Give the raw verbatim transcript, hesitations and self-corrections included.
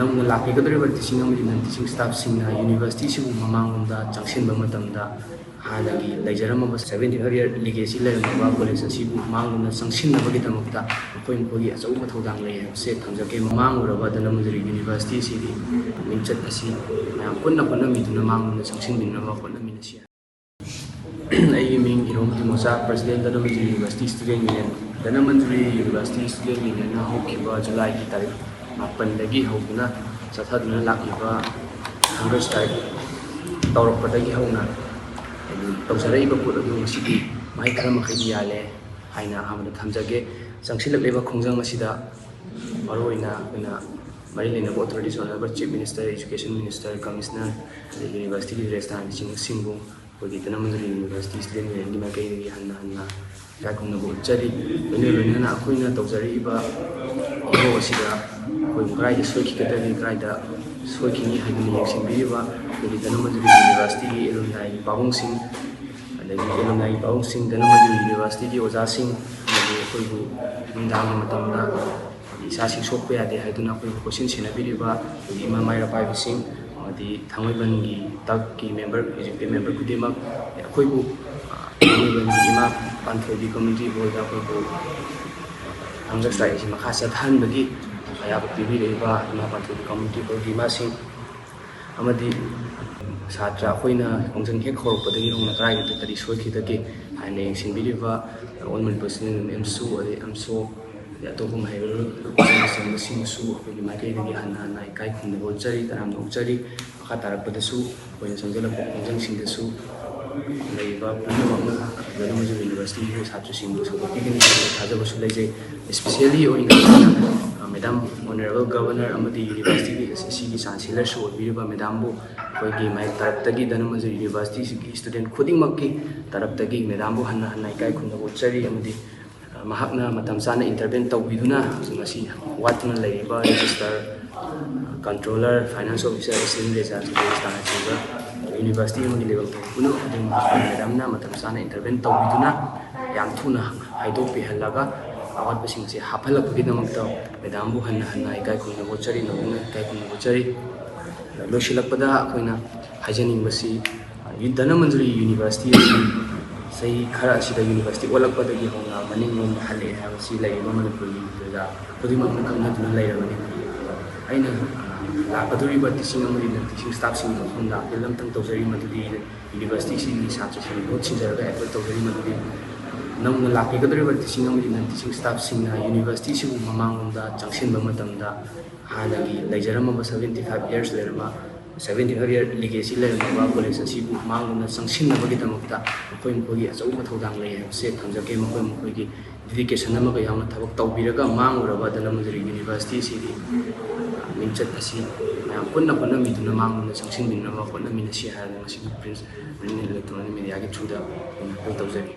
ꯅꯧꯅ ꯂꯥꯛꯄꯤꯒꯗꯧꯔꯤꯕ teaching ꯑꯃꯗꯤ non teaching staffꯁꯤꯡꯅ universityꯁꯤꯕꯨ ꯃꯃꯥꯡꯂꯣꯝꯗ ꯆꯪꯁꯤꯟꯕ ꯃꯇꯝꯗ ꯍꯥꯟꯅꯒꯤ ꯂꯩꯖꯔꯝꯃꯕ seventy five year legacy ꯂꯩꯔꯝꯃꯕ college ꯑꯁꯤꯕꯨ ꯃꯥꯡꯂꯣꯝꯗ ꯆꯪꯁꯤꯟꯅꯕꯒꯤꯗꯃꯛꯇ ꯃꯈꯣꯏ ꯃꯈꯣꯏꯒꯤ ꯑꯆꯧꯕ ꯊꯧꯗꯥꯡ ꯂꯩ ꯍꯥꯏꯕꯁꯦ ꯊꯝꯖꯒꯦ꯫ ꯃꯃꯥꯡ ꯑꯣꯏꯔꯕ ꯙꯅꯃꯟꯖꯨꯔꯤ universityꯁꯤꯒꯤ ꯃꯤꯡꯆꯠ ꯑꯁꯤ ꯃꯌꯥꯝ ꯄꯨꯟꯅ ꯍꯣꯠꯅꯃꯤꯗꯨꯅ ꯃꯥꯡꯂꯣꯝꯗ ꯆꯪꯁꯤꯟꯃꯤꯟꯅꯅꯕ ꯍꯣꯠꯅꯃꯤꯟꯅꯁꯤ꯫ ꯑꯩꯒꯤ ꯃꯤꯡ ꯏꯔꯣꯝ ꯇꯤꯃꯣꯆꯥ, President, Dhanamanjuri University Student Union꯫ Dhanamanjuri University Student Unionꯅ ꯍꯧꯈꯤꯕ ꯖꯨꯂꯥꯏꯒꯤ ꯇꯥꯔꯤꯛ ꯃꯥꯄꯟꯗꯒꯤ ꯍꯧꯗꯨꯅ ꯆꯠꯊꯗꯨꯅ ꯂꯥꯛꯂꯤꯕ hunger strike ꯇꯧꯔꯛꯄꯗꯒꯤ ꯍꯧꯅ ꯍꯥꯏꯗꯤ ꯇꯧꯖꯔꯛꯏꯕ ꯄꯣꯠ ꯑꯗꯨ ꯉꯁꯤꯗꯤ ꯃꯍꯩ ꯈꯔ ꯃꯈꯩꯗꯤ ꯌꯥꯜꯂꯦ ꯍꯥꯏꯅ ꯑꯍꯥꯟꯕꯗ ꯊꯝꯖꯒꯦ꯫ ꯆꯪꯁꯤꯜꯂꯛꯂꯤꯕ ꯈꯣꯡꯖꯪ ꯑꯁꯤꯗ ꯃꯔꯨꯑꯣꯏꯅ ꯑꯩꯈꯣꯏꯅ ꯃꯔꯤ ꯂꯩꯅꯕ authorities, Honorable Chief Minister, Education Minister, Commissioner, ꯑꯗꯒꯤ universityꯒꯤ registrar-ꯅꯆꯤꯡꯕꯁꯤꯡꯕꯨ ꯑꯩꯈꯣꯏꯒꯤ ꯙꯅꯃꯟꯖꯨꯔꯤ University Student Unionꯒꯤ ꯃꯥꯏꯀꯩꯗꯒꯤ ꯍꯟꯅ ꯍꯟꯅ ꯏꯀꯥꯏ ꯈꯨꯝꯅꯕ ꯎꯠꯆꯔꯤ꯫ ꯂꯣꯏꯅ ꯂꯣꯏꯅꯅ ꯑꯩꯈꯣꯏꯅ ꯇꯧꯖꯔꯛꯏꯕ ꯊꯕꯛ ꯑꯁꯤꯗ ꯑꯩꯈꯣꯏꯕꯨ ꯀꯗꯥꯏꯗ ꯁꯣꯏꯈꯤꯒꯗꯒꯦ, ꯀꯗꯥꯏꯗ ꯁꯣꯏꯈꯤꯅꯤ ꯍꯥꯏꯗꯨꯅ ꯌꯦꯡꯁꯤꯟꯕꯤꯔꯤꯕ ꯑꯩꯈꯣꯏꯒꯤ ꯙꯅꯃꯟꯖꯨꯔꯤ Universityꯒꯤ alumniꯒꯤ ꯄꯥꯕꯨꯡꯁꯤꯡ, ꯑꯗꯒꯤ alumniꯒꯤ ꯄꯥꯕꯨꯡꯁꯤꯡ, ꯙꯅꯃꯟꯖꯨꯔꯤ Universityꯒꯤ ꯑꯣꯖꯥꯁꯤꯡ, ꯑꯃꯗꯤ ꯑꯩꯈꯣꯏꯕꯨ ꯅꯨꯡꯗꯥꯡꯒꯤ ꯃꯇꯝꯗ ꯏꯆꯥꯁꯤꯡ ꯁꯣꯛꯄ ꯌꯥꯗꯦ ꯍꯥꯏꯗꯨꯅ ꯑꯩꯈꯣꯏꯕꯨ ꯀꯣꯏꯁꯦꯜ ꯁꯦꯟꯅꯕꯤꯔꯤꯕ ꯑꯩꯈꯣꯏꯒꯤ ꯏꯃꯥ ꯃꯥꯏꯔꯥ ꯄꯥꯏꯕꯤꯁꯤꯡ, ꯑꯃꯗꯤ ꯊꯥꯡꯃꯩꯕꯟꯒꯤ ꯇꯛꯀꯤ member, executive member ꯈꯨꯗꯤꯡꯃꯛ ꯑꯩꯈꯣꯏꯕꯨ, ꯑ, ꯊꯥꯡꯃꯩꯕꯟꯒꯤ ꯏꯃꯥ ꯄꯥꯟꯊꯣꯏꯕꯤ community hallꯗ ꯑꯩꯈꯣꯏꯕꯨ hunger strike ꯑꯁꯤ ꯃꯈꯥ ꯆꯠꯊꯍꯟꯕꯒꯤ ꯑꯌꯥꯕ ꯄꯤꯕꯤꯔꯛꯏꯕ ꯏꯃꯥ ꯄꯥꯟꯊꯣꯏꯕꯤ community hallꯒꯤ ꯏꯃꯥꯁꯤꯡ, ꯑꯃꯗꯤ ꯁꯥꯇ꯭ꯔ ꯑꯩꯈꯣꯏꯅ ꯈꯣꯡꯖꯪ ꯍꯦꯛ ꯍꯧꯔꯛꯄꯗꯒꯤ ꯍꯧꯅ ꯀꯗꯥꯏꯗ ꯀꯔꯤ ꯁꯣꯏꯈꯤꯗꯒꯦ ꯍꯥꯏꯅ ꯌꯦꯡꯁꯤꯟꯕꯤꯔꯤꯕ All Manipur Student Union, AMSU, ꯑꯗꯩ AMSO, ꯑꯗꯩ ꯑꯇꯣꯞꯄ ꯃꯍꯩꯔꯣꯏ ꯂꯨꯞꯁꯤꯡꯅꯆꯤꯡꯕꯁꯤꯡꯕꯨꯁꯨ ꯑꯩꯈꯣꯏꯒꯤ ꯃꯥꯏꯀꯩꯗꯒꯤ ꯍꯟꯅ ꯍꯟꯅ ꯏꯀꯥꯏ ꯈꯨꯝꯅꯕ ꯎꯠꯆꯔꯤ, ꯇꯔꯥꯝꯅ ꯑꯣꯛꯆꯔꯤ꯫ ꯃꯈꯥ ꯇꯥꯔꯛꯄꯗꯁꯨ ꯑꯩꯈꯣꯏꯅ ꯆꯪꯁꯤꯜꯂꯛꯄ ꯈꯣꯡꯖꯪꯁꯤꯡꯗꯁꯨ ꯂꯩꯔꯤꯕ ꯄꯨꯝꯅꯃꯛꯅ ꯙꯅꯃꯟꯖꯨꯔꯤ Universityꯒꯤ ꯁꯥꯇ꯭ꯔꯁꯤꯡꯕꯨ ꯁꯧꯒꯠꯄꯤꯒꯅꯤ ꯍꯥꯏꯕ ꯊꯥꯖꯕꯁꯨ ꯂꯩꯖꯩ꯫ Especially ꯑꯣꯏꯅ, ꯑ, Madam Honorable Governor ꯑꯃꯗꯤ universityꯒꯤ, ꯑꯁꯤꯒꯤ Chancellorꯁꯨ ꯑꯣꯏꯕꯤꯔꯤꯕ madamꯕꯨ ꯑꯩꯈꯣꯏꯒꯤ ꯃꯥꯏ ꯇꯔꯞꯇꯒꯤ, ꯙꯅꯃꯟꯖꯨꯔꯤ Universityꯒꯤ student ꯈꯨꯗꯤꯡꯃꯛꯀꯤ ꯇꯔꯞꯇꯒꯤ madamꯕꯨ ꯍꯟꯅ ꯍꯟꯅ ꯏꯀꯥꯏ ꯈꯨꯝꯅꯕ ꯎꯠꯆꯔꯤ꯫ ꯑꯃꯗꯤ, ꯑ, ꯃꯍꯥꯛꯅ ꯃꯇꯝ ꯆꯥꯅ intervene ꯇꯧꯕꯤꯗꯨꯅ ꯉꯁꯤ ꯋꯥꯠꯇꯨꯅ ꯂꯩꯔꯤꯕ registrar, controller, finance officer, assistant registrarꯅꯆꯤꯡꯕ university ꯑꯃꯒꯤ ꯂꯩꯐꯝ ꯊꯣꯛꯄ ꯄꯨꯝꯅꯃꯛ ꯑꯗꯨ ꯃꯍꯥꯛꯅ madamꯅ ꯃꯇꯝ ꯆꯥꯅ intervene ꯇꯧꯕꯤꯗꯨꯅ ꯌꯥꯝ ꯊꯨꯅ ꯍꯥꯏꯗꯣꯛꯄꯤꯍꯜꯂꯒ ꯑꯋꯥꯠꯄꯁꯤꯡ ꯑꯁꯤ ꯍꯥꯞꯍꯜꯂꯛꯄꯒꯤꯗꯃꯛꯇ ꯃꯦꯗꯥꯝꯕꯨ ꯍꯟꯅ ꯍꯟꯅ ꯏꯀꯥꯏ ꯈꯨꯝꯅꯕ ꯎꯠꯆꯔꯤ, ꯅꯧꯅ ꯏꯀꯥꯏ ꯈꯨꯝꯅꯕ ꯎꯠꯆꯔꯤ꯫ ꯂꯣꯏꯁꯤꯜꯂꯛꯄꯗ ꯑꯩꯈꯣꯏꯅ ꯍꯥꯏꯖꯅꯤꯡꯕꯁꯤ, ꯙꯅꯃꯟꯖꯨꯔꯤ ꯌꯨꯅꯤꯚꯔꯁꯤꯇꯤ ꯑꯁꯤ ꯆꯍꯤ ꯈꯔ ꯑꯁꯤꯗ ꯌꯨꯅꯤꯚꯔꯁꯤꯇꯤ ꯑꯣꯜꯂꯛꯄꯗꯒꯤ ꯍꯧꯅ ꯃꯅꯤꯡꯂꯣꯝꯗ ꯍꯜꯂꯛꯑꯦ ꯍꯥꯏꯕꯁꯤ ꯂꯩꯔꯤꯕ ꯃꯅꯤꯄꯨꯔꯒꯤ ꯄ꯭ꯔꯖꯥ ꯈꯨꯗꯤꯡꯃꯛꯅ ꯈꯪꯅꯗꯨꯅ ꯂꯩꯔꯕꯅꯤ꯫ ꯑꯩꯅ, ꯑ, ꯂꯥꯛꯀꯗꯧꯔꯤꯕ teaching ꯑꯃꯗꯤ non teaching staffꯁꯤꯡꯒꯤ ꯃꯐꯝꯗ appeal ꯑꯃꯇꯪ ꯇꯧꯖꯔꯤ, ꯃꯗꯨꯗꯤ ꯌꯨꯅꯤꯚꯔꯁꯤꯇꯤꯁꯤꯒꯤ ꯁꯥꯇ꯭ꯔꯁꯤꯡꯒꯤ ꯃꯍꯨꯠ ꯁꯤꯟꯖꯔꯒ appeal ꯇꯧꯖꯔꯤ, ꯃꯗꯨꯗꯤ ꯅꯧꯅ ꯂꯥꯛꯄꯤꯒꯗꯧꯔꯤꯕ teaching ꯑꯃꯗꯤ non teaching staffꯁꯤꯡꯅ ꯌꯨꯅꯤꯚꯔꯁꯤꯇꯤꯁꯤꯕꯨ ꯃꯃꯥꯡꯂꯣꯝꯗ ꯆꯪꯁꯤꯟꯕ ꯃꯇꯝꯗ ꯍꯥꯟꯅꯒꯤ ꯂꯩꯖꯔꯝꯃꯕ seventy five years ꯂꯩꯔꯝꯕ, seventy five year legacy ꯂꯩꯔꯝꯃꯕ ꯀꯣꯂꯦꯖ ꯑꯁꯤꯕꯨ ꯃꯥꯡꯂꯣꯝꯗ ꯆꯪꯁꯤꯟꯅꯕꯒꯤꯗꯃꯛꯇ ꯃꯈꯣꯏ ꯃꯈꯣꯏꯒꯤ ꯑꯆꯧꯕ ꯊꯧꯗꯥꯡ ꯂꯩ ꯍꯥꯏꯕꯁꯦ ꯊꯝꯖꯒꯦ꯫ ꯃꯈꯣꯏ ꯃꯈꯣꯏꯒꯤ dedication ꯑꯃꯒ ꯌꯥꯎꯅ ꯊꯕꯛ ꯇꯧꯕꯤꯔꯒ ꯃꯥꯡꯂꯨꯔꯕ ꯙꯅꯃꯟꯖꯨꯔꯤ ꯌꯨꯅꯤꯚꯔꯁꯤꯇꯤ ꯑꯁꯤꯒꯤ ꯃꯤꯡꯆꯠ ꯑꯁꯤ ꯃꯌꯥꯝ ꯄꯨꯟꯅ ꯍꯣꯠꯅꯃꯤꯗꯨꯅ ꯃꯥꯡꯂꯣꯝꯗ ꯆꯪꯁꯤꯟꯕꯤꯅꯕ ꯍꯣꯠꯅꯃꯤꯟꯅꯁꯤ ꯍꯥꯏꯔꯒ ꯉꯁꯤꯒꯤ Prince Print Electronic Mediaꯒꯤ throughꯗ ꯑꯩꯅ appeal ꯇꯧꯖꯔꯤ꯫